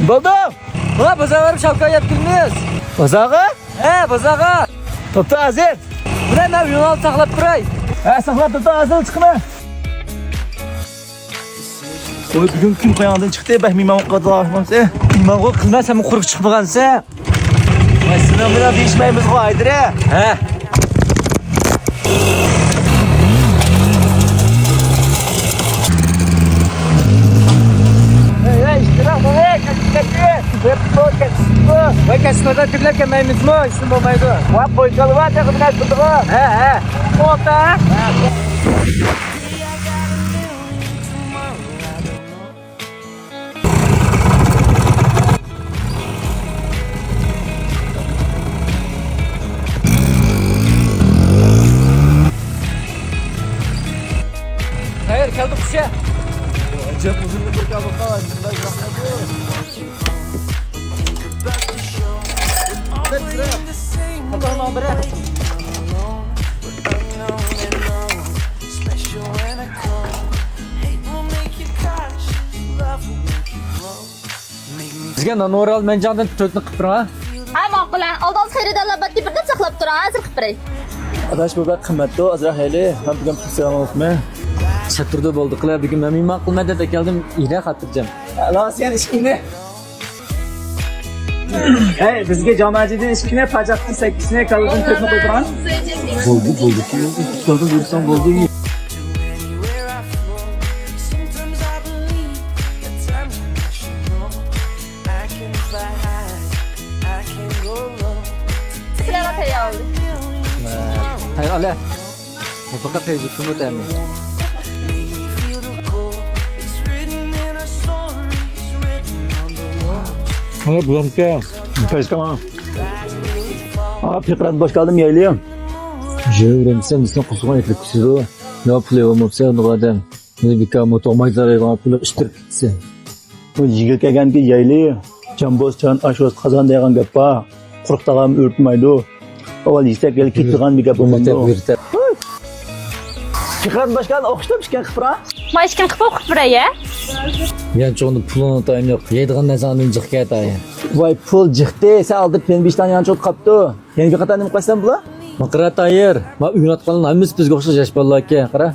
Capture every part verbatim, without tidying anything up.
بولدى. ھە، بازارغا بېرىپ شاۋكا يەپ كېلىمىز. بازارغا؟ ھە، بازارغا. توپتا ھازىر. بىلەي، مەن ژۇرنالنى ساقلاپ تۇراي. ھە، ساقلاپ توپتا ھازىر چىقىمەن. ۋاي، بۈگۈن كۈن قاياڭدىن چىقتى، بەك مېھمان قىلىۋاتىدىغان ئوخشىمامسەن؟ مېھمانغۇ قىلما، سەن قۇرۇق چىقمىغانسەن. ۋاي، سېنىڭ بىلەن دېيىشمەيمىزغۇ، ھايدىرە. ھە. ھەي، ھەي، ئىشتىراق بولۇڭ، كەچتى، كەچتى. ۋاي، كەچتى. ۋاي، كەچتى، تۈگلەپ كەلمەيمىزمۇ؟ ھېچنېمە بولمايدۇ. ۋاي، قوي كالىۋا، تېخى بىر نەرسە قىلدىغۇ. ھە، ھە. ئوتا. خەير، كەلدۇق، كۈشە. ئەجەب ئۇزۇن بىر كابىقا، شۇنداق ياخشى. بىزگە نانورال مەنجاڭدىن تۆتنى قىپ بېرىڭ، ھە؟ ھە، ماقۇل، ھە. ئالدىڭىزدا خېرىدارلار بار، بىردەم ساقلاپ تۇرۇڭ، ھازىر قىپ بېرەي. ئاداش، بۇ بەك قىممەتتۇ، ئازراق ھەيلى. مەن بۈگۈن پۇل سېلىڭلىقمەن. سەتتۇردى بولدى، قىلە، بۈگۈن مەن مېھمان قىلىمەن دەپ ئەكەلدىم، يېرە خاتىرجەم. ئەلا، سەن ئىشىكنى. ھەي، بىزگە جاماجىدىن ئىككىنى، پاجاقتىن سەككىزنى، كالىدىن تۆتنى قويۇپ بېرىڭ. بولدى، بولدى. ئۇستازنى بۇيرۇساڭ بولدى. سىلەرگە تەييار بولدى. تەييار، ئالە. مۇتلەق تەييار تۇتۇمۇ تەمى. ھە، بۇلامكە. پەيزكە ماڭا. ئا، پىقىرات باش كالدىم يەيلى. يەۋرەمسەن، بىزنىڭ قۇسۇرغان ئېتىلىپ كېتىدۇ. يا پۇلى بولماپسەن، ئۇنداق ئادەم. مېنى بىكار مۇتۇغماي زارايغان پۇلى ئىشتىرىپ كېتىسەن. بۇ يىگىت كەلگەندىكىن يەيلى. جامبۇز چان ئاشۇ قازان دېگەن گەپ بار. قۇرۇق تاغام ئۆرتىمەيدۇ. ئاۋۋال يېسەك يەنە كېتىدىغان بىر گەپ بولمامدۇ؟ پىقىرات باشقان ئوخشىتىپ ئىشكەن قىپرا. ما ئىشكەن قىپىپ قىپرا يە. يەنچۇغۇندا پۇلۇڭنىڭ تايىنى يوق. يەيدىغان نەرسەڭدىن جىق كەت ئايە. ۋاي پۇل جىقتى، سەن ئالدى پېنبىشتان يانچۇق قاپتۇ. يەنە بىر قېتىم قايسام بۇلا؟ ماقىرات تايىر، ما ئۆگىنىۋاتقانلارنىڭ ھەممىسى بىزگە ئوخشاش ياش بالىلاركەن، قارا.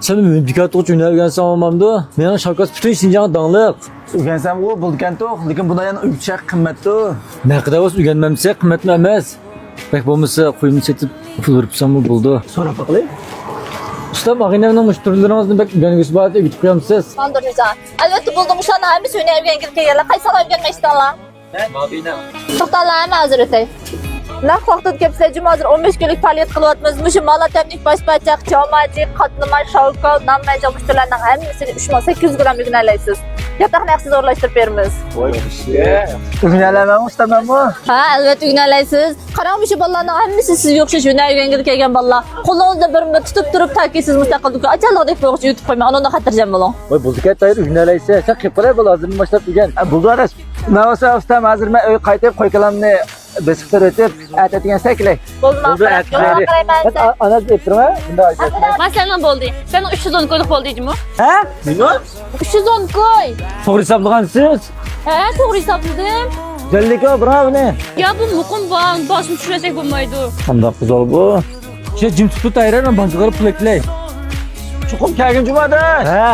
سەن بىكار تۇرغۇچە ھۈنەر ئۆگەنسەڭ بولمامدۇ؟ مېنىڭ شاۋكاس پۈتۈن شىنجاڭغا داڭلىق. ئۆگەنسەمغۇ بولىدىكەنتۇ، لېكىن بۇندا يەنە ئۆگىتىش ھەققى قىممەتتۇ. نەقەدەر بولسا ئۆگەنمەمسە قىممەتمۇ ئەمەس. بەك بولمىسا قويمۇ سېتىپ پۇل بېرىپ تۇرساممۇ بولىدۇ. سوراپ باقىلى. ئۇستام، ئاغىنەمنىڭ مۇشۇ تۈرلىرىڭىزنى بەك ئۆگەنگۈسى بار، ئۆگىتىپ قويامسىز؟ ماندۇر نىزا. ئەلۋەتتە بولدى، مۇشۇلارنىڭ ھەممىسى ھۈنەر ئۆگەنگىلى كەلگەنلەر. قايسىڭلار ئۆگەنمەي ئىشتىڭلار؟ توختاڭلار، ھەممە ھازىر ئۆتەي. نەق ۋاقتىدا كەپسىلەر، جۇمۇ ھازىر ئون بەش كۈنلۈك پائالىيەت قىلىۋاتىمىز. مۇشۇ مالا تەملىك باش پاچاق، چاۋماجى، قاتلىما، شاۋكاۋ، نان مەنجاڭ مۇشۇ تۈرلەرنىڭ ھەممىسىنى ئۈچ مىڭ سەككىز يۈز گرام ئۆگىنەلەيسىز. ياتاقنى ھەقسىز ئورۇنلاشتۇرۇپ بېرىمىز. ئۆگىنەلەيمەنمۇ ئۇستام مەنمۇ؟ ھە، ئەلۋەتتە ئۆگىنەلەيسىز. قاراڭ، مۇشۇ بالىلارنىڭ ھەممىسى سىزگە ئوخشاش ھۈنەر ئۆگەنگىلى كەلگەن بالىلار. قولىڭىزدا بىر مۇنبەر تۇتۇپ تۇرۇپ، تاكى سىز مۇستەقىل دۇكان ئاچالىغۇدەك بولغۇچە يۈتۈپ قويماي، ئانىڭدىن خاتىرجەم بولۇڭ. ۋاي، بولدى كەت، تايىر، ئۆگىنەلەيسەن. سەن قېلىپ قالاي، بول، ھازىردىن باشلاپ ئۆگەن. ھە، بولدى، ئاداش. ماۋۇسا ئۇستام، ھازىر مەن ئۆيگە قايتىپ، قوي كالامنى بېسىقتۇرۇۋېتىپ، ئەتە ئەتىگەن سەكلەي. بولدى، بولدى، ماقۇل. ئەتە كېلەيلى. مەن ئا-، ئانا دەپ تۇرۇڭ، ھە؟ مۇنداق ئايدىم. مانا سەنىڭ بولدى. سەنىڭ ئۈچ يۈز ئون كويلۇق بولدى جۇمۇ. ھە؟ نېمە؟ ئۈچ يۈز ئون كوي. توغرا ھېسابلىغانسىز؟ ھە، توغرا ھېسابلىدىم. جەللىكا بىراۋنى. يا، بۇ مۇقىم بار، باشنى چۈشۈرسەك بولمايدۇ. قانداق قىزال بۇ؟ شۇ جىم تۇتۇپ تايرار، مەن بانكىغا پۇل ئەكلەي. چوقۇم كەلگىن جۇمادا. ھە.